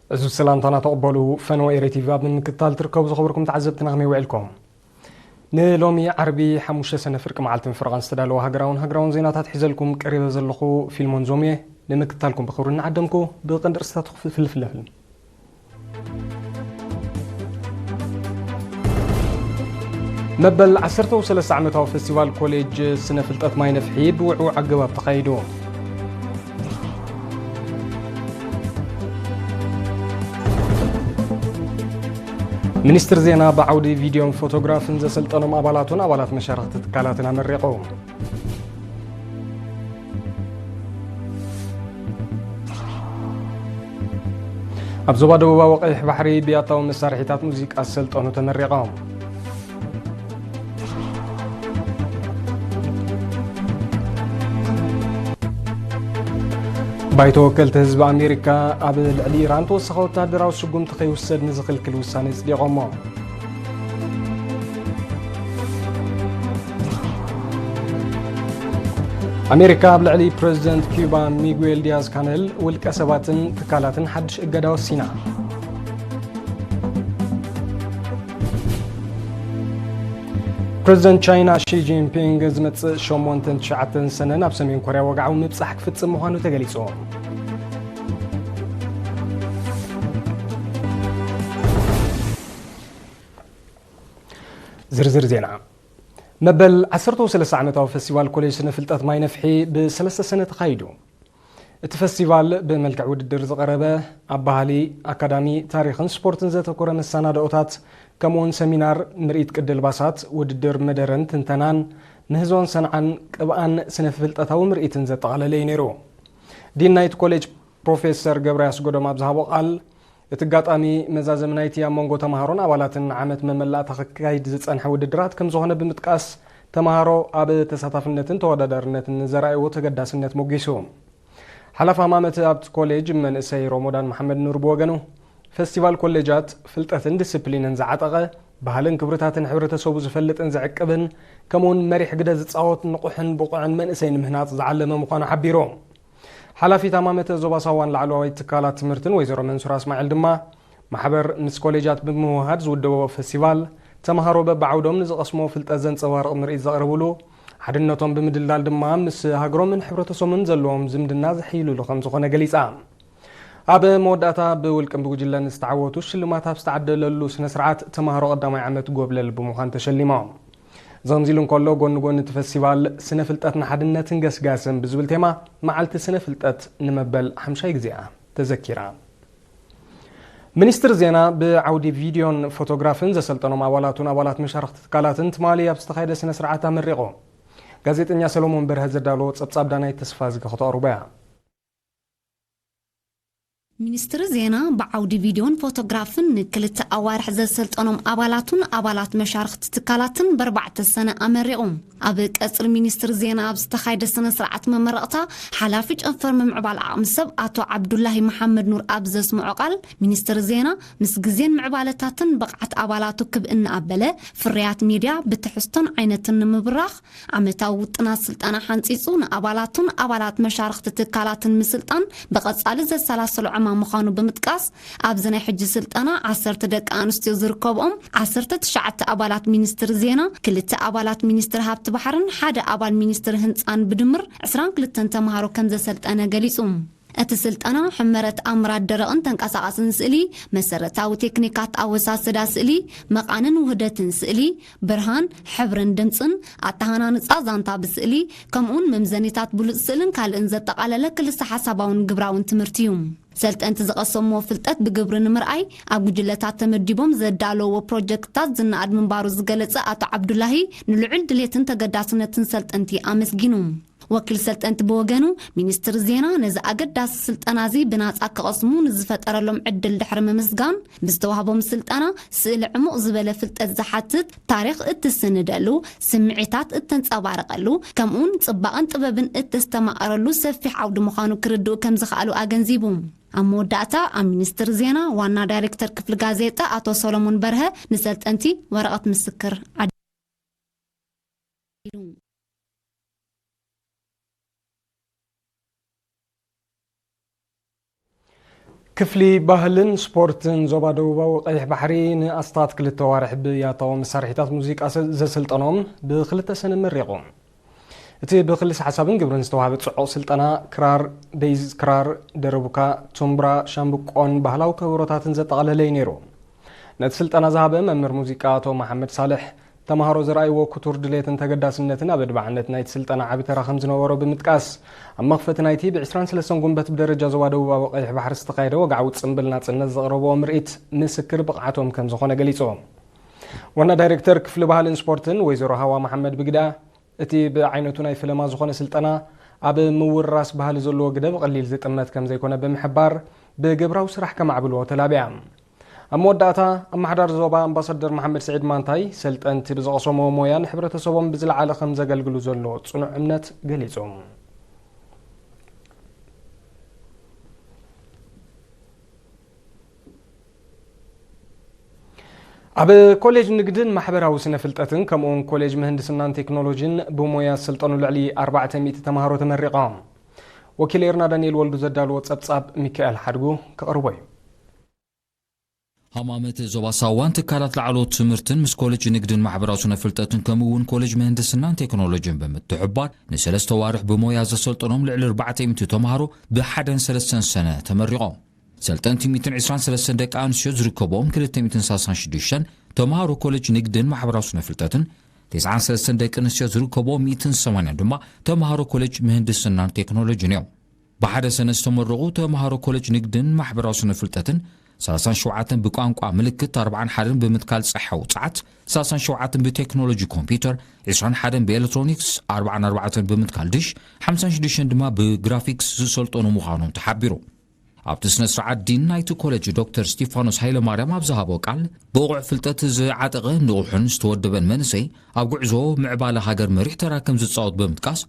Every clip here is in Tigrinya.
እዚ ሰላምታና ተቐበሉ። ፈነወ ኤሪ ቲቪ ኣብ ምክትታል ትርከቡ ዝኸበርኩም ተዓዘብትና ከመይ ውዒልኩም? ንሎሚ ዓርቢ ሓሙሽተ ሰነ ፍርቂ መዓልትን ፍርቓን ዝተዳለወ ሃገራውን ሃገራውን ዜናታት ሒዘልኩም ቀሪበ ዘለኹ ፊልሞን ዞምየ። ንምክትታልኩም ብኽብሪ እናዓደምኩ ብቐንዲ ርእስታቱ ክፍልፍለፍልም። መበል ዓሰርተ ሰለስተ ዓመታዊ ፈስቲቫል ኮሌጅ ስነ ፍልጠት ማይ ነፍሒ ብውዕዉዕ ኣገባብ ተኻይዱ። ሚኒስትር ዜና ብዓውዲ ቪድዮን ፎቶግራፍን ዘሰልጠኖም ኣባላቱን ኣባላት መሻርኽቲ ትካላትን ኣመሪቑ። ኣብ ዞባ ደቡባዊ ቀይሕ ባሕሪ ብያታዊ መሳርሒታት ሙዚቃ ዝሰልጠኑ ተመሪቖም። ባይቶ ወከልቲ ህዝቢ ኣሜሪካ ኣብ ልዕሊ ኢራን ተወሳኺ ወተሃደራዊ ስጉምቲ ከይውሰድ ንዝኽልክል ውሳነ ኣጽዲቖሞ። ኣሜሪካ ኣብ ልዕሊ ፕረዚደንት ኪዩባ ሚጉኤል ዲያዝ ካነል፣ ውልቀ ሰባትን ትካላትን ሓድሽ እገዳ ወሲና። ፕረዚደንት ቻይና ሺ ጂንፒንግ ዝመጽእ ሸሞንተን ትሽዓተን ሰነ ናብ ሰሜን ኮርያ ወግዓዊ ምብጻሕ ክፍጽም ምዃኑ ተገሊጹ። ዝርዝር ዜና። መበል ዓሰርተ ሰለስተ ዓመታዊ ፈስቲቫል ኮሌጅ ስነ ፍልጠት ማይ ነፍሒ ብሰለስተ ሰነ ተኻይዱ። እቲ ፈስቲቫል ብመልክዕ ውድድር ዝቐረበ፣ ኣብ ባህሊ፣ ኣካዳሚ፣ ታሪኽን ስፖርትን ዘተኮረ መሰናድኦታት፣ ከምኡውን ሰሚናር፣ ምርኢት ቅዲ ኣልባሳት፣ ውድድር መደረን ትንተናን፣ ምህዞን ሰንዓን ቅብኣን ስነ ፍልጠታዊ ምርኢትን ዘጠቓለለ እዩ ነይሩ። ዲን ናይቲ ኮሌጅ ፕሮፌሰር ገብረ ኣስገዶም ኣብ ዝሃቦ ቃል፣ እቲ ኣጋጣሚ መዛዘሚ ናይቲ ኣብ መንጎ ተማሃሮን ኣባላትን ዓመት መመላእታ ክካይድ ዝጸንሐ ውድድራት ከም ዝኾነ ብምጥቃስ፣ ተማሃሮ ኣብ ተሳታፍነትን ተወዳዳርነትን ንዘርኣይዎ ተገዳስነት ሞጊሱ። ሓላፊ ሃማመት ኣብቲ ኮሌጅ መንእሰይ ሮሞዳን መሓመድ ኑር ብወገኑ፣ ፈስቲቫል ኮሌጃት ፍልጠትን ዲስፕሊንን ዝዓጠቐ፣ ባህልን ክብርታትን ሕብረተሰቡ ዝፈልጥን ዝዕቅብን፣ ከምኡውን መሪሕ ግደ ዝጻወት ንቑሕን ብቑዕን መንእሰይ ንምህናጽ ዝዓለመ ምዃኑ ሓቢሩ። ሓላፊት ሃማመት ዞባ ሳዋን ላዕለዋይ ትካላት ትምህርትን ወይዘሮ መንሱራ እስማዒል ድማ፣ ማሕበር ምስ ኮሌጃት ብምውሃድ ዝውደቦ ፈስቲቫል፣ ተምሃሮ በብዓውዶም ንዝቐስሞ ፍልጠት ዘንጸባርቕ ምርኢት ዘቕርብሉ፣ ሓድነቶም ብምድልዳል ድማ ምስ ሃገሮምን ሕብረተሰቦምን ዘለዎም ዝምድና ዘሕይልሉ ከም ዝኾነ ገሊጻ። ኣብ መወዳእታ ብውልቅን ብጉጅለን ዝተዓወቱ ሽልማት ኣብ ዝተዓደለሉ ስነ ስርዓት፣ ተምሃሮ ቀዳማይ ዓመት ጎብለል ብምዃን ተሸሊሞም። እዚ ከምዚ ኢሉ እንከሎ፣ ጎኒ ጎኒ እቲ ፈስቲቫል፣ ስነ ፍልጠት ንሓድነትን ገስጋስን ብዝብል ቴማ፣ መዓልቲ ስነ ፍልጠት ንመበል ሓምሻይ ግዜኣ ተዘኪራ። ሚኒስትር ዜና ብዓውዲ ቪድዮን ፎቶግራፍን ዘሰልጠኖም ኣባላቱን ኣባላት መሻርኽቲ ትካላትን ትማሊ ኣብ ዝተኻየደ ስነ ስርዓት ኣመሪቑ። ጋዜጠኛ ሰሎሞን በርሀ ዘዳለዎ ጸብጻብ ዳናይት ተስፋዝጊ ከተቕርቦ እያ። ሚኒስትሪ ዜና ብዓውዲ ቪድዮን ፎቶግራፍን ንክልተ ኣዋርሕ ዘሰልጠኖም ኣባላቱን ኣባላት መሻርኽቲ ትካላትን በርባዕተ ሰነ ኣመሪቑ። ኣብ ቀጽሪ ሚኒስትሪ ዜና ኣብ ዝተኻየደ ስነ ስርዓት መመረቕታ፣ ሓላፊ ጨንፈር ምምዕባል ዓቕሚ ሰብ ኣቶ ዓብዱላሂ መሓመድ ኑር ኣብ ዘስምዖ ቃል፣ ሚኒስትሪ ዜና ምስ ግዜን ምዕባለታትን ብቕዓት ኣባላቱ ክብ እናኣበለ፣ ፍርያት ሚድያ ብትሕዝቶን ዓይነትን ንምብራኽ፣ ዓመታዊ ውጥናት ስልጠና ሓንጺጹ ንኣባላቱን ኣባላት መሻርኽቲ ትካላትን ምስልጣን ብቐጻሊ ዘሰላሰሎ ዕማም ምዃኑ ብምጥቃስ፣ ኣብዚ ናይ ሕጂ ስልጠና ዓሰርተ ደቂ ኣንስትዮ ዝርከብኦም ዓሰርተ ትሽዓተ ኣባላት ሚኒስትሪ ዜና፣ ክልተ ኣባላት ሚኒስትሪ ሃብቲ ባሕርን ሓደ ኣባል ሚኒስትሪ ህንጻን ብድምር ዕስራን ክልተን ተምሃሮ ከም ዘሰልጠነ ገሊጹ። እቲ ስልጠና ሕመረት ኣምራት ደረቕን ተንቀሳቓስን ስእሊ፣ መሰረታዊ ቴክኒካት ኣወሳስዳ ስእሊ፣ መቓንን ውህደትን ስእሊ፣ ብርሃን፣ ሕብርን ድምጽን፣ ኣተሃናንጻ ዛንታ ብስእሊ፣ ከምኡውን መምዘኒታት ብሉጽ ስእልን ካልእን ዘጠቓለለ ክልሰ ሓሳባውን ግብራውን ትምህርቲ እዩ። ሰልጠንቲ ዝቐሰምዎ ፍልጠት ብግብሪ ንምርኣይ ኣብ ጉጅለታት ተመዲቦም ዘዳለውዎ ፕሮጀክትታት ዝነኣድ ምንባሩ ዝገለጸ ኣቶ ዓብዱላሂ፣ ንልዑል ድሌትን ተገዳስነትን ሰልጠንቲ ኣመስጊኑ። ወኪል ሰልጠንቲ ብወገኑ፣ ሚኒስትሪ ዜና ነዚ ኣገዳሲ ስልጠና እዚ ብናጻ ክቐስሙ ንዝፈጠረሎም ዕድል ድሕሪ ምምስጋን፣ ብዝተዋህቦም ስልጠና ስእሊ ዕሙቕ ዝበለ ፍልጠት ዝሓትት፣ ታሪኽ እትስንደሉ፣ ስምዒታት እተንጸባርቐሉ፣ ከምኡውን ጽባቐን ጥበብን እተስተማቐረሉ ሰፊሕ ዓውዲ ምዃኑ ክርድኡ ከም ዝኸኣሉ ኣገንዚቡ። ኣብ መወዳእታ፣ ኣብ ሚኒስትሪ ዜና ዋና ዳይሬክተር ክፍሊ ጋዜጣ ኣቶ ሰሎሞን በርሀ ንሰልጠንቲ ወረቐት ምስክር ዓዲሉ። ክፍሊ ባህልን ስፖርትን ዞባ ደቡባዊ ቀይሕ ባሕሪ ንኣስታት ክልተ ዋርሕ ብያታዊ መሳርሒታት ሙዚቃ ዘሰልጠኖም ብክልተ ሰነ መሪቑ። እቲ ብክልስ ሓሳብን ግብርን ዝተዋህበ ጽዑቕ ስልጠና ክራር፣ ቤዝ ክራር፣ ደረቡካ፣ ቱምብራ፣ ሻምብቆን ባህላዊ ከበሮታትን ዘጠቓለለ እዩ ነይሩ። ነቲ ስልጠና ዝሃበ መምህር ሙዚቃ ኣቶ መሓመድ ሳልሕ፣ ተማሃሮ ዘርኣይዎ ክቱር ድሌትን ተገዳስነትን ኣብ ኣድማዕነት ናይቲ ስልጠና ዓቢ ተራ ከም ዝነበሮ ብምጥቃስ፣ ኣብ መኽፈቲ ናይቲ ብ ዕስራን ሰለስተን ጉንበት ብደረጃ ዞባ ደቡባዊ ቀይሕ ባሕሪ ዝተኻየደ ወግዓዊ ጽምብል ናጽነት ዘቕረብዎ ምርኢት ምስክር ብቕዓቶም ከም ዝኾነ ገሊጹ። ዋና ዳይሬክተር ክፍሊ ባህልን ስፖርትን ወይዘሮ ሃዋ መሓመድ ብግዳ፣ እቲ ብዓይነቱ ናይ ፈለማ ዝኾነ ስልጠና ኣብ ምውርራስ ባህሊ ዘለዎ ግደ ብቐሊል ዝጥመት ከም ዘይኮነ ብምሕባር፣ ብግብራዊ ስራሕ ከማዕብልዎ ተላብያ። ኣብ መወዳእታ፣ ኣመሓዳሪ ዞባ ኣምባሳደር መሓመድ ስዒድ ማንታይ፣ ሰልጠንቲ ብዝቐሰምዎ ሞያ ንሕብረተሰቦም ብዝለዓለ ከም ዘገልግሉ ዘለዎ ጽኑዕ እምነት ገሊጹ። ኣብ ኮሌጅ ንግድን ማሕበራዊ ስነ ፍልጠትን ከምኡውን ኮሌጅ ምህንድስናን ቴክኖሎጂን ብሞያ ዝሰልጠኑ ልዕሊ ኣርባዕተ ሚእቲ ተምሃሮ ተመሪቖም። ወኪል ኤርና ዳንኤል ወልዱ ዘዳልዎ ጸብጻብ ሚካኤል ሓድጉ ክቕርቦ እዩ። ሃማመት ዞባ ሳዋን ትካላት ላዕለዎት ትምህርትን ምስ ኮሌጅ ንግድን ማሕበራዊ ስነ ፍልጠትን ከምኡ እውን ኮሌጅ ምህንድስናን ቴክኖሎጂን ብምትሕባር ንሰለስተ ዋርሕ ብሞያ ዘሰልጠኖም ልዕሊ ኣርባዕተ ሚእቲ ተምሃሮ ብሓደን ሰለስተን ሰነ ተመሪቖም። ሰልጠንቲ ሚእትን ዕስራን ሰለስተን ደቂ ኣንስትዮ ዝርከብዎም ክልተ ሚእትን ሰላሳን ሽዱሽተን ተምሃሮ ኮሌጅ ንግድን ማሕበራዊ ስነ ፍልጠትን፣ ተስዓን ሰለስተን ደቂ ኣንስትዮ ዝርከብዎም ሚእትን ሰማንያን ድማ ተምሃሮ ኮሌጅ ምህንድስናን ቴክኖሎጂን እዮም። ብሓደ ሰነ ዝተመረቑ ተምሃሮ ኮሌጅ ንግድን ማሕበራዊ ስነ ፍልጠትን፣ ሰላሳን ሸውዓተን ብቋንቋ ምልክት፣ ኣርባዓን ሓደን ብምትካል ጸሓ ውጽዓት፣ ሰላሳን ሸውዓተን ብቴክኖሎጂ ኮምፒውተር፣ ዕስራን ሓደን ብኤሌክትሮኒክስ፣ ኣርባዓን ኣርባዕተን ብምትካል ድሽ፣ ሓምሳን ሽዱሽተን ድማ ብግራፊክስ ዝሰልጠኑ ምዃኖም ተሓቢሩ። ኣብቲ ስነ ስርዓት ዲን ናይቲ ኮሌጅ ዶክተር ስቲፋኖስ ሃይለማርያም ኣብ ዝሃቦ ቃል፣ ብቑዕ ፍልጠት ዝዓጠቐ ንቑሕን ዝተወደበን መንእሰይ ኣብ ጉዕዞ ምዕባለ ሃገር መሪሕ ተራ ከም ዝጻወት ብምጥቃስ፣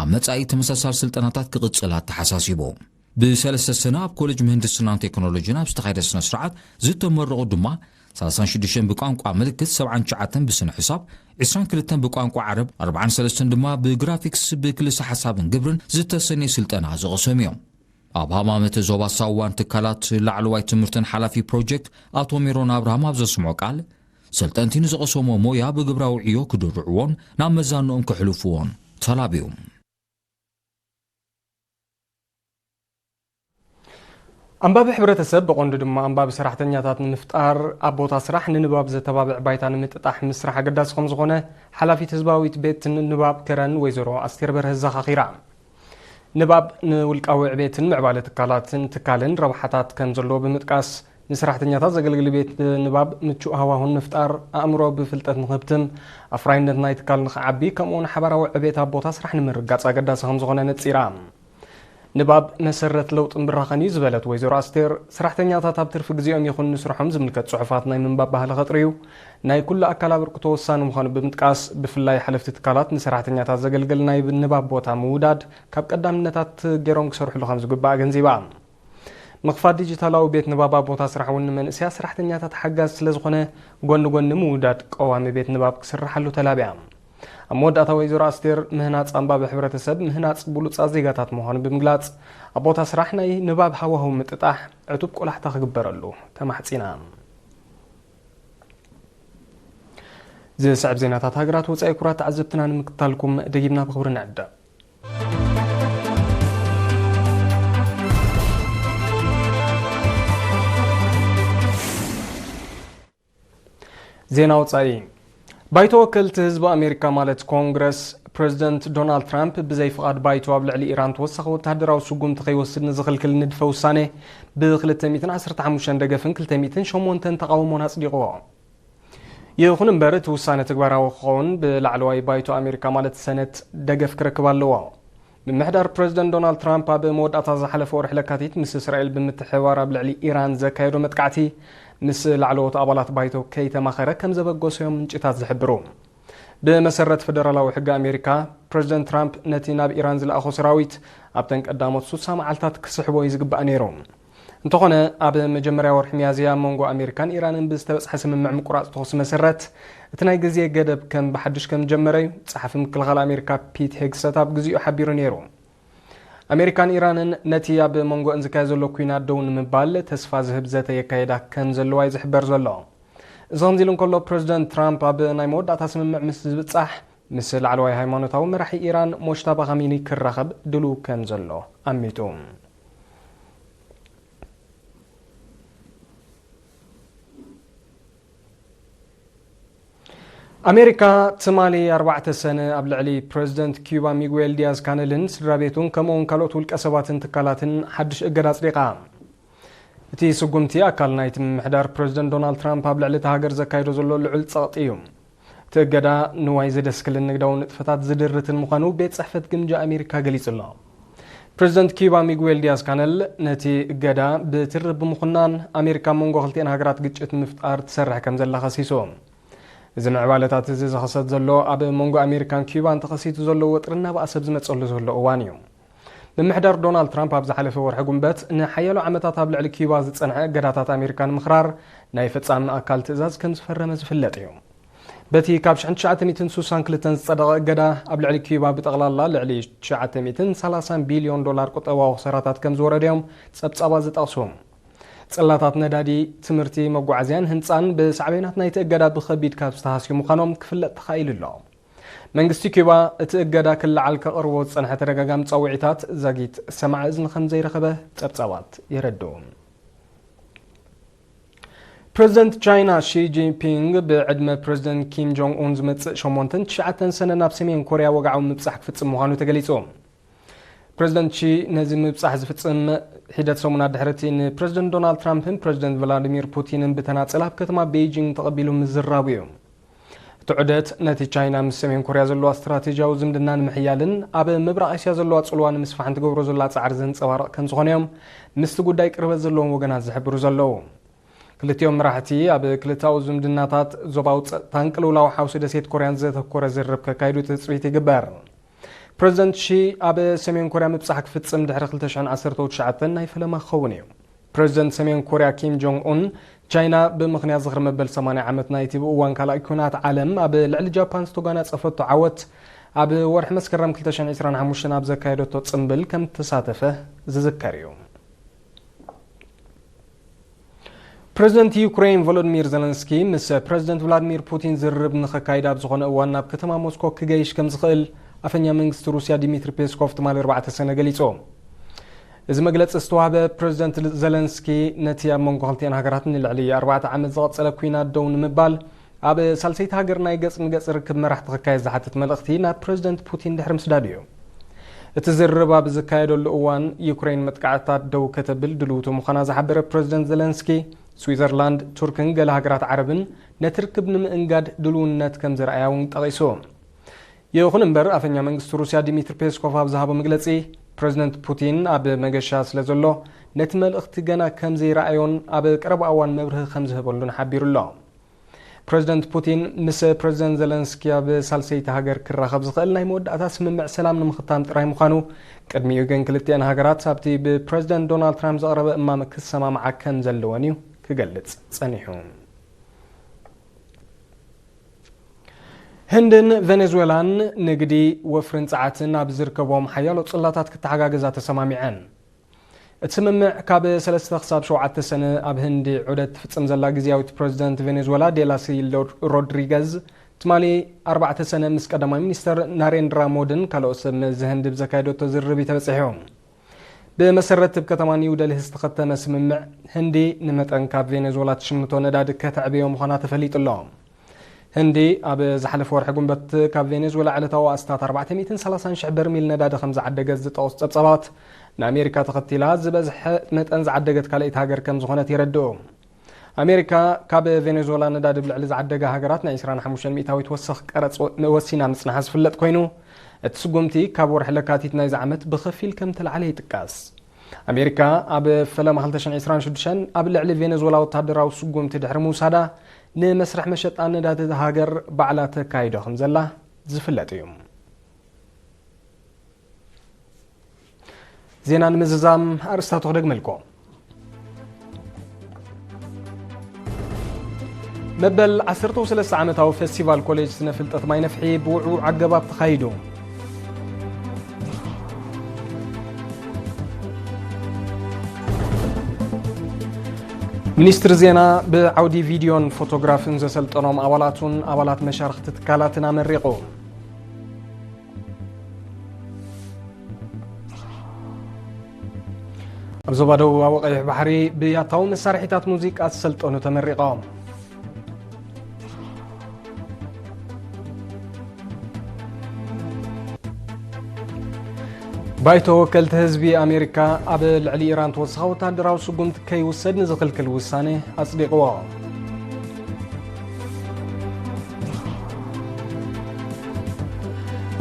ኣብ መጻኢ ተመሳሳሊ ስልጠናታት ክቕጽል ኣተሓሳሲቡ። ብሰለስተ ሰነ ኣብ ኮሌጅ ምህንድስናን ቴክኖሎጂን ኣብ ዝተኻየደ ስነ ስርዓት ዝተመረቑ ድማ፣ ሰላሳን ሽዱሽተን ብቋንቋ ምልክት፣ ሰብዓን ትሽዓተን ብስነ ሕሳብ፣ ዕስራን ክልተን ብቋንቋ ዓረብ፣ ኣርባዓን ሰለስተን ድማ ብግራፊክስ ብክልሰ ሓሳብን ግብርን ዝተሰነየ ስልጠና ዝቐሰሙ እዮም። ኣብ ሃማመተ ዞባ ሳዋን ትካላት ላዕለዋይ ትምህርትን ሓላፊ ፕሮጀክት ኣቶ ሜሮን ኣብርሃም ኣብ ዘስምዖ ቃል፣ ሰልጠንቲ ንዝቐሰሞ ሞያ ብግብራዊ ዕዮ ክድርዕዎን ናብ መዛንኦም ከሕልፍዎን ተላብዩ። ኣንባቢ ሕብረተሰብ ብቐንዱ ድማ ኣንባቢ ሰራሕተኛታት ንምፍጣር ኣብ ቦታ ስራሕ ንንባብ ዘተባብዕ ባይታ ንምጥጣሕ ምስራሕ ኣገዳሲ ከም ዝኾነ ሓላፊት ህዝባዊት ቤት ንባብ ከረን ወይዘሮ ኣስቴር በርሀ ኣዘኻኺራ። ንባብ ንውልቃዊ ዕቤትን ምዕባለ ትካላትን ትካልን ረብሓታት ከም ዘለዎ ብምጥቃስ፣ ንሰራሕተኛታት ዘገልግል ቤት ንባብ ምቹእ ሃዋሁን ምፍጣር፣ ኣእምሮ ብፍልጠት ንኽህብትም፣ ኣፍራይነት ናይ ትካል ንኽዓቢ፣ ከምኡውን ሓባራዊ ዕቤት ኣብ ቦታ ስራሕ ንምርጋጽ ኣገዳሲ ከም ዝኾነ ነጺራ። ንባብ መሰረት ለውጥን ብራኸን እዩ ዝበለት ወይዘሮ ኣስቴር፣ ሰራሕተኛታት ኣብ ትርፊ ግዜኦም ይኹን ንስርሖም ዝምልከት ጽሑፋት ናይ ምንባብ ባህሊ ከጥርዩ፣ ናይ ኩሉ ኣካል ኣበርክቶ ወሳኒ ምዃኑ ብምጥቃስ፣ ብፍላይ ሓለፍቲ ትካላት ንሰራሕተኛታት ዘገልግል ናይ ንባብ ቦታ ምውዳድ ካብ ቀዳምነታት ገይሮም ክሰርሕሉ ከም ዝግባእ ኣገንዚባ። ምኽፋት ዲጂታላዊ ቤት ንባብ ኣብ ቦታ ስራሕ እውን ንመንእሰያት ሰራሕተኛታት ሓጋዚ ስለ ዝኾነ፣ ጎኒ ጎኒ ምውዳድ ቀዋሚ ቤት ንባብ ክስርሓሉ ተላብያ። ኣብ መወዳእታ ወይዘሮ ኣስቴር፣ ምህናጽ ኣንባቢ ሕብረተሰብ ምህናጽ ብሉጻት ዜጋታት ምዃኑ ብምግላጽ፣ ኣብ ቦታ ስራሕ ናይ ንባብ ሃዋህው ምጥጣሕ ዕቱብ ቆላሕታ ክግበረሉ ተማሕጺና። ዝስዕብ ዜናታት ሃገራት ወጻኢ ክቡራት ተዓዘብትና ንምክትታልኩም ደጊምና ብኽብሪ ንዕደም። ዜና ወጻኢ። ባይቶ ወከልቲ ህዝቢ ኣሜሪካ ማለት ኮንግረስ፣ ፕሬዚደንት ዶናልድ ትራምፕ ብዘይ ፍቓድ ባይቶ ኣብ ልዕሊ ኢራን ተወሳኺ ወተሃደራዊ ስጉምቲ ከይወስድ ንዝኽልክል ንድፈ ውሳኔ ብ ክልተ ሚእትን ዓሰርተ ሓሙሽተን ደገፍን ክልተ ሚእትን ሸሞንተን ተቓውሞን ኣጽዲቕዎ። ይኹን እምበር፣ እቲ ውሳነ ተግባራዊ ክኸውን ብላዕለዋይ ባይቶ ኣሜሪካ ማለት ሰነት ደገፍ ክረክብ ኣለዎ። ምምሕዳር ፕሬዚደንት ዶናልድ ትራምፕ ኣብ መወዳእታ ዝሓለፈ ወርሒ ለካቲት ምስ እስራኤል ብምትሕብባር ኣብ ልዕሊ ኢራን ዘካየዶ መጥቃዕቲ ምስ ላዕለዎት ኣባላት ባይቶ ከይተማኸረ ከም ዘበገሶ እዮም ምንጭታት ዝሕብሩ። ብመሰረት ፈደራላዊ ሕጊ ኣሜሪካ፣ ፕሬዚደንት ትራምፕ ነቲ ናብ ኢራን ዝለኣኾ ሰራዊት ኣብተን ቀዳሞት ሱሳ መዓልታት ክስሕቦ እዩ ዝግባእ ነይሩ። እንተኾነ፣ ኣብ መጀመርያ ወርሒ ሚያዝያ ኣብ መንጎ ኣሜሪካን ኢራንን ብዝተበጽሐ ስምምዕ ምቁራጽ ተኹሲ መሰረት፣ እቲ ናይ ግዜ ገደብ ከም ብሓድሽ ከም ዝጀመረ እዩ ጸሓፊ ምክልኻል ኣሜሪካ ፒት ሄግሰት ኣብ ግዚኡ ሓቢሩ ነይሩ። ኣሜሪካን ኢራንን ነቲ ኣብ መንጎ እንዝካየ ዘሎ ኩናት ደው ንምባል ተስፋ ዝህብ ዘተ የካየዳ ከም ዘለዋ እዩ ዝሕበር ዘሎ። እዚ ከምዚ ኢሉ እንከሎ፣ ፕረዚደንት ትራምፕ ኣብ ናይ መወዳእታ ስምምዕ ምስ ዝብጻሕ፣ ምስ ላዕለዋይ ሃይማኖታዊ መራሒ ኢራን ሞጅታባ ኻሚኒ ክራኸብ ድሉው ከም ዘሎ ኣሚቱ። ኣሜሪካ ትማሊ ኣርባዕተ ሰነ ኣብ ልዕሊ ፕረዚደንት ኪዩባ ሚጉኤል ዲያዝ ካነልን ስድራ ቤቱን ከምኡውን ካልኦት ውልቀ ሰባትን ትካላትን ሓድሽ እገዳ ኣጽዲቓ። እቲ ስጉምቲ ኣካል ናይቲ ምምሕዳር ፕረዚደንት ዶናልድ ትራምፕ ኣብ ልዕሊ እታ ሃገር ዘካይዶ ዘሎ ልዑል ጸቕጢ እዩ። እቲ እገዳ ንዋይ ዘደስክልን ንግዳዊ ንጥፈታት ዝድርትን ምዃኑ ቤት ጽሕፈት ግምጃ ኣሜሪካ ገሊጹ ኣሎ። ፕረዚደንት ኪዩባ ሚጉኤል ዲያዝ ካነል ነቲ እገዳ ብትርብ ብምኹናን፣ ኣሜሪካ ኣብ መንጎ ክልቲኣን ሃገራት ግጭት ንምፍጣር ትሰርሕ ከም ዘላ ከሲሱ። እዚ ምዕባለታት እዚ ዝኸሰት ዘሎ ኣብ መንጎ ኣሜሪካን ኪዩባን ተኸሲቱ ዘሎ ወጥሪ እናበኣሰ ኣብ ዝመጸሉ ዘሎ እዋን እዩ። ምምሕዳር ዶናልድ ትራምፕ ኣብ ዝሓለፈ ወርሒ ጉንበት ንሓያሎ ዓመታት ኣብ ልዕሊ ኪዩባ ዝጸንሐ እገዳታት ኣሜሪካ ንምኽራር ናይ ፈጻሚ ኣካል ትእዛዝ ከም ዝፈረመ ዝፍለጥ እዩ። በቲ ካብ ሽሕን ትሽዓተ ሚእትን ስሳን ክልተን ዝጸደቐ እገዳ ኣብ ልዕሊ ኪዩባ ብጠቕላላ ልዕሊ ትሽዓተ ሚእትን ሰላሳን ቢልዮን ዶላር ቁጠባዊ ክሳራታት ከም ዝወረደ እዮም ጸብጻባት ዝጠቕሱ። ጽላታት ነዳዲ፣ ትምህርቲ፣ መጓዓዝያን ህንጻን ብሳዕቤናት ናይቲ እገዳ ብኸቢድ ካብ ዝተሃስዩ ምዃኖም ክፍለጥ ተኻኢሉ ኣሎ። መንግስቲ ኪዩባ እቲ እገዳ ክለዓል ከቕርቦ ዝጸንሐ ተደጋጋሚ ጸውዒታት ዛጊት ሰማዒ እዝኒ ከም ዘይረኸበ ጸብጻባት የረድኡ። ፕረዚደንት ቻይና ሺ ጂንፒንግ ብዕድመ ፕረዚደንት ኪም ጆንግ ኡን ዝመጽእ ሸሞንተን ትሽዓተን ሰነ ናብ ሰሜን ኮርያ ወግዓዊ ምብጻሕ ክፍጽም ምዃኑ ተገሊጹ። ፕረዚደንት ሺ ነዚ ምብጻሕ ዝፍጽም ሒደት ሰሙናት ድሕሪ እቲ ንፕረዚደንት ዶናልድ ትራምፕን ፕረዚደንት ቭላዲሚር ፑቲንን ብተናጸል ኣብ ከተማ ቤይጂንግ ተቐቢሉ ምዝራቡ እዩ። እቲ ዑደት ነቲ ቻይና ምስ ሰሜን ኮርያ ዘለዋ ስትራቴጂያዊ ዝምድና ንምሕያልን ኣብ ምብራቕ እስያ ዘለዋ ጽልዋ ንምስፋሕን ትገብሮ ዘላ ጻዕሪ ዘንጸባርቕ ከም ዝኾነ እዮም ምስቲ ጉዳይ ቅርበት ዘለዎም ወገናት ዝሕብሩ ዘለዉ። ክልቲኦም መራሕቲ ኣብ ክልተኣዊ ዝምድናታት፣ ዞባዊ ጸጥታን ቅልውላው ሓውሲ ደሴት ኮርያን ዘተኮረ ዝርርብ ከካይዱ ትጽቢት ይግበር። ፕረዚደንት ሺ ኣብ ሰሜን ኮርያ ምብጻሕ ክፍጽም ድሕሪ ክልተ ሽሕን ዓሰርተው ትሽዓተን ናይ ፈለማ ክኸውን እዩ። ፕረዚደንት ሰሜን ኮርያ ኪም ጆንግ ኡን፣ ቻይና ብምኽንያት ዝኽሪ መበል ሰማንያ ዓመት ናይቲ ብእዋን ካልኣይ ኲናት ዓለም ኣብ ልዕሊ ጃፓን ዝተጓናጸፈቶ ዓወት፣ ኣብ ወርሒ መስከረም ክልተ ሽሕን ዕስራን ሓሙሽተን ኣብ ዘካየደቶ ጽምብል ከም እተሳተፈ ዝዝከር እዩ። ፕረዚደንት ዩክሬን ቮሎዲሚር ዘለንስኪ ምስ ፕረዚደንት ቭላዲሚር ፑቲን ዝርርብ ንኸካይድ ኣብ ዝኾነ እዋን ናብ ከተማ ሞስኮ ክገይሽ ከም ዝኽእል ኣፈኛ መንግስቲ ሩስያ ዲሚትሪ ፔስኮቭ ትማሊ ኣርባዕተ ሰነ ገሊጹ። እዚ መግለጺ ዝተዋህበ ፕረዚደንት ዘለንስኪ ነቲ ኣብ መንጎ ክልቲኣን ሃገራት ንልዕሊ ኣርባዕተ ዓመት ዝቐጸለ ኲናት ደው ንምባል ኣብ ሳልሰይቲ ሃገር ናይ ገጽ ንገጽ ርክብ መራሕቲ ክካየድ ዝሓትት መልእኽቲ ናብ ፕረዚደንት ፑቲን ድሕሪ ምስዳዱ እዩ። እቲ ዝርርብ ኣብ ዝካየደሉ እዋን፣ ዩክሬን መጥቃዕትታት ደው ከተብል ድልውቲ ምዃና ዝሓበረ ፕረዚደንት ዘለንስኪ፣ ስዊዘርላንድ፣ ቱርክን ገለ ሃገራት ዓረብን ነቲ ርክብ ንምእንጋድ ድልውነት ከም ዘርኣያ እውን ጠቒሱ። ይኹን እምበር፣ ኣፈኛ መንግስቲ ሩስያ ዲሚትሪ ፔስኮቭ ኣብ ዝሃቦ መግለጺ፣ ፕረዚደንት ፑቲን ኣብ መገሻ ስለ ዘሎ፣ ነቲ መልእኽቲ ገና ከም ዘይረኣዮን ኣብ ቀረባ እዋን መብርሂ ከም ዝህበሉን ሓቢሩ ኣሎ። ፕረዚደንት ፑቲን ምስ ፕረዚደንት ዘለንስኪ ኣብ ሳልሰይቲ ሃገር ክራኸብ ዝኽእል ናይ መወዳእታ ስምምዕ ሰላም ንምኽታም ጥራይ ምዃኑ፣ ቅድሚኡ ግን ክልቲኣን ሃገራት ኣብቲ ብፕረዚደንት ዶናልድ ትራምፕ ዝቐረበ እማመ ክሰማምዓ ከም ዘለወን እዩ ክገልጽ ጸኒሑ። ህንድን ቬኔዙዌላን ንግዲ፣ ወፍርን ጸዓትን ኣብ ዝርከቦም ሓያሎ ጽላታት ክተሓጋገዛ ተሰማሚዐን። እቲ ስምምዕ ካብ ሰለስተ ክሳብ ሸውዓተ ሰነ ኣብ ህንዲ ዑደት ትፍጽም ዘላ ግዝያዊት ፕረዚደንት ቬኔዙዌላ ዴላሲ ሮድሪገዝ፣ ትማሊ ኣርባዕተ ሰነ ምስ ቀዳማይ ሚኒስተር ናሬንድራ ሞድን ካልኦት ሰብ መዚ ህንዲ ብዘካየደቶ ዝርርብ እዩ ተበጺሑ። ብመሰረት ኣብ ከተማ ኒው ደልሂ ዝተኸተመ ስምምዕ፣ ህንዲ ንመጠን ካብ ቬኔዙዌላ ትሽምቶ ነዳዲ ከተዕብዮ ምዃና ተፈሊጡ ኣሎ። ህንዲ ኣብ ዝሓለፈ ወርሒ ጉንበት ካብ ቬኔዙዌላ ዕለታዊ ኣስታት ኣርባዕተ ሚእትን ሰላሳን ሽሕ በርሚል ነዳዲ ከም ዝዓደገት ዝጠቕሱ ጸብጻባት፣ ንኣሜሪካ ተኸቲላ ዝበዝሐ መጠን ዝዓደገት ካልኣይቲ ሃገር ከም ዝኾነት የረድኡ። ኣሜሪካ ካብ ቬኔዙዌላ ነዳዲ ብልዕሊ ዝዓደጋ ሃገራት ናይ ዕስራን ሓሙሽተን ሚእታዊት ወሰኽ ቀረጽ ወ-፣ ወሲና ምጽንሓ ዝፍለጥ ኮይኑ፣ እቲ ስጉምቲ ካብ ወርሒ ለካቲት ናይዚ ዓመት ብኸፊል ከም ተላዕለ ይጥቀስ። ኣሜሪካ ኣብ ፈለማ ክልተ ሽሕን ዕስራን ሽዱሽተን ኣብ ልዕሊ ቬኔዙዌላ ወታደራዊ ስጉምቲ ድሕሪ ምውሳዳ፣ ንመስርሕ መሸጣ ነዳዲ እታ ሃገር ባዕላ ተካይዶ ከም ዘላ ዝፍለጥ እዩ። ዜና ንምዝዛም ኣርእስታቱ ክደግመልኩም። መበል ዓሰርተው ሰለስተ ዓመታዊ ፌስቲቫል ኮሌጅ ስነ ፍልጠት ማይ ነፍሒ ብውዕዉዕ ኣገባብ ተኻይዱ። ሚኒስትሪ ዜና ብዓውዲ ቪድዮን ፎቶግራፍን ዘሰልጠኖም ኣባላቱን ኣባላት መሻርኽቲ ትካላትን ኣመሪቑ። ኣብ ዞባ ደቡባዊ ቀይሕ ባሕሪ ብያታዊ መሳርሒታት ሙዚቃ ዝሰልጠኑ ተመሪቖም። ባይቶ ወከልቲ ህዝቢ ኣሜሪካ ኣብ ልዕሊ ኢራን ተወሳኺ ወታደራዊ ስጉምቲ ከይውሰድ ንዝኽልክል ውሳነ ኣጽዲቕዎ።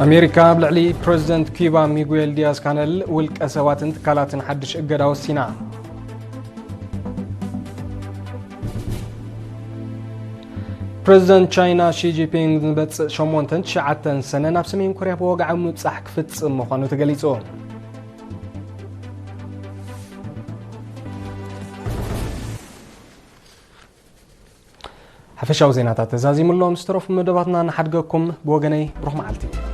ኣሜሪካ ኣብ ልዕሊ ፕረዚደንት ኪዩባ ሚጉኤል ዲያዝ ካነል ውልቀ ሰባትን ትካላትን ሓድሽ እገዳ ወሲና። ፕረዚደንት ቻይና ሺ ጂንፒንግ ንመጽእ ሸሞንተን ትሽዓተን ሰነ ናብ ሰሜን ኮርያ ብወግዓዊ ምብጻሕ ክፍጽም ምዃኑ ተገሊጹ። ሓፈሻዊ ዜናታት ተዛዚሙ ኣሎ። ምስ ተረፉ መደባትና ንሓድገኩም። ብወገነይ ብሩኽ መዓልቲ።